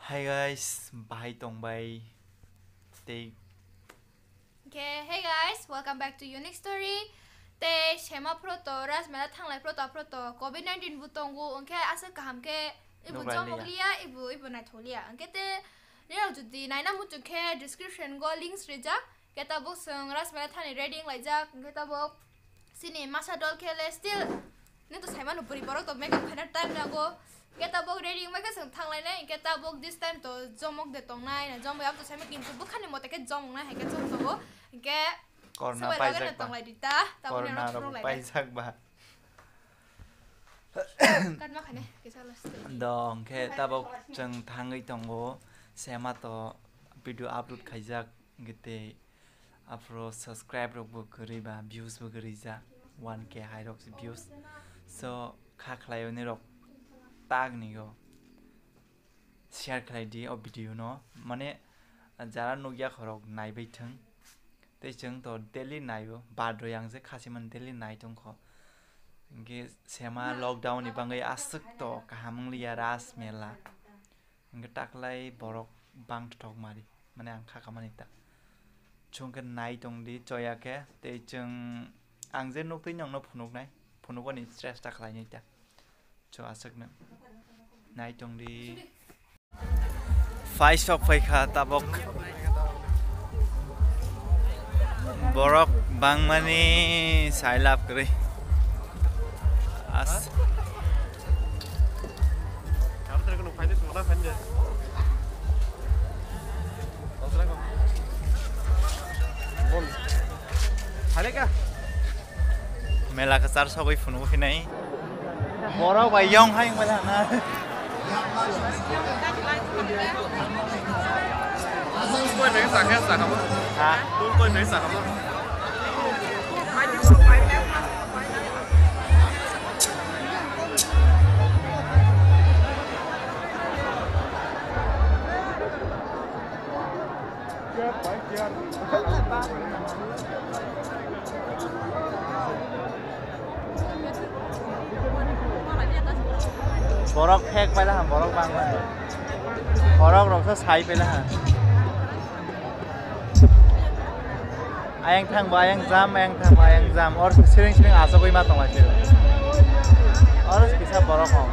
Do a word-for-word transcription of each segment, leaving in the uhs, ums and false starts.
Hi guys, bahai tongbai tei. Okay, hey guys, welcome back to Unique Story. Tei sema phro to Rajmela thanglai phro to phro to covid nineteen bo tongo, hwnkhe aswk kaham khe ibu Nuklai chongmok liya. Liya, ibu, ibu naithok liya. Hwnkhe te nirok jodi naina muchung khe description go links rijak. Hwnkhe tabuk chwng Rajmela thani ready wnglaijak, hwnkhe tabuk chini masa dol khe le still nini to saimano bwrwi borok to makeup khaina time nango. Hwnkhe tabuk ready wngbai khe chwng thanglainai, hwnkhe tabuk this time to jomok de tongnai na jombai abo to saimano kintu bwkhani mote khe jomoknai hai khe chwng tongo. Hwnkhe Corona subai logeno paijak ba. Tonglai di ta, tabukni Corona ano rok phunuk lainai. Paijak ba. Kat ma khaine, kisa last. Do, hwnkhe tabuk chwng thangwi tongo, sema to video upload khaijak, hwnkhe tei aphro subscribe rok bo kwrwi ba, views bo kwrwi ja, one K hai rok se views. So, kha khlai oni rok tag ni go. Share khlai di o video no, mane, jara nukya khorok naibai thwng. Tei chwng to daily naio, badroi ang je khasiman daily nai tongkho. Hwnkhe sema lockdown ni bagwi aswk to kaham wngliya Rajmela. Hwnkhe taklai borok bangthok mari, mane ang kha kamani ta. Chwng khe nai tong di choya khe, tei chwng ang je nuktwi nongno phunuknai, phunukani chesta khlainai ta. Cho aswkno. Nai tong di. Phai sok phai kha tabok. Borok bangmani sai lab kwrwi. As. Mela kwchar sogwi phunuk phinai. Borok bai yong hai wngmani hana. Ha? Borok phek paila ham, borok bangma. Borok roksa sai paila ham. Ayang thang ba ayang jam, ayang thang ba ayang jam. Or siring siring asogwi ma tongla sila. Or kisa borok hong.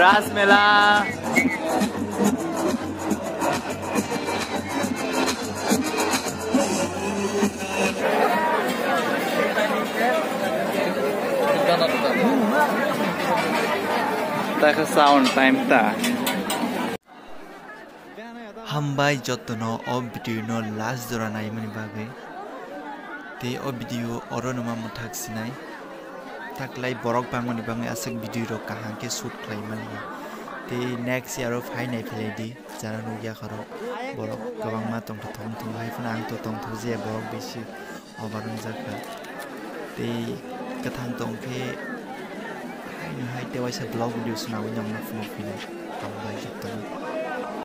Ras Mela. Takha sound time ta. Hambai jotono o video no last jora naimani bagwi. Tei o video oro no ma mwthak sinai. Taklai borok bangmani bagwi aswk video rok kaham khe shoot khlai mani. Tei next year o phai nai philai di, jara nukya khoro borok kwbangma tongthok tongthok hai phano ang to tongthok je borok bisi. Obar wngjakha. Tei kwthang tong khe haino hai tei waisa vlog video swnamwi nongno phunuk phino. Hambai jotono.